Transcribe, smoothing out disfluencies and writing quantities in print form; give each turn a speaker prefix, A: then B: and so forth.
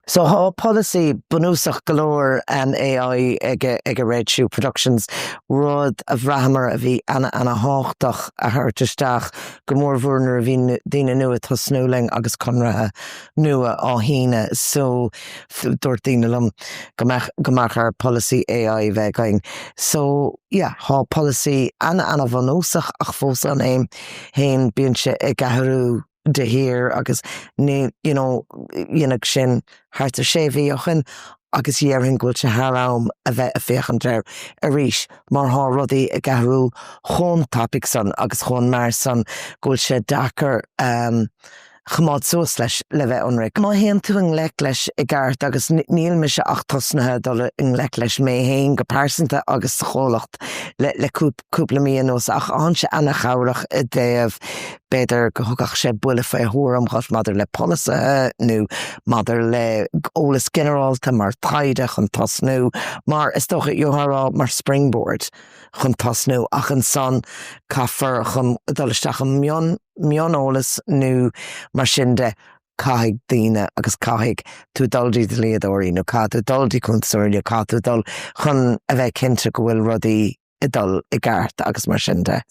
A: So tá polasaí bunúsach go leor AI ag ag Red Shoe Productions, rud a bhraitheamar a bhí ana-ana-thábhachtach a thabhairt isteach, go mórmhór nuair a bhí daoine nua ag tosnú linn agus conraithe nua á shíneadh. So dúirt daoine liom go mbeadh go mbeadh ar polasaí AI bheith againn. So yeah, tá polasaí ana-ana-bhunúsach ach fós ann féin bíonn sé ag athrú de shíor agus ní you know dhéanadh sin thart ar sé mhí ó shin agus dhéarfainn go bhfuil sé thar am a bheith ag féachaint air arís mar thá rudaí ag athrú chomh tapaidh san agus chomh mear san go bhfuil sé deacair um choimeád suas leis le bheith ionraic. Má théann tú i ngleic leis i gceart agus níl mise ach tosnaithe dul i ngleic leis mé féin go pearsanta agus sa chomhlacht le le cúpla mí anuas ach thánn sé ana-chabhrach i dtaobh B'fhéidir go dtugfadh sé buille faoi thuairim dhuit maidir le polasaithe nó maidir le eolas ginearálta mar taighde chun tosnú, mar is dócha, gheofá a rá mar springboard chun tosnú ach ansan caithfear chun dul isteach i mion, mioneolas nó mar sin de, caithfidh daoine agus caithfidh tú dul dtí dlíodóirí nó caithfidh tú dul dtí cuntasóirí nó caithfidh tú dul chun a bheith cinnte go bhfuil rudaí ag dul i gceart agus mar sin de.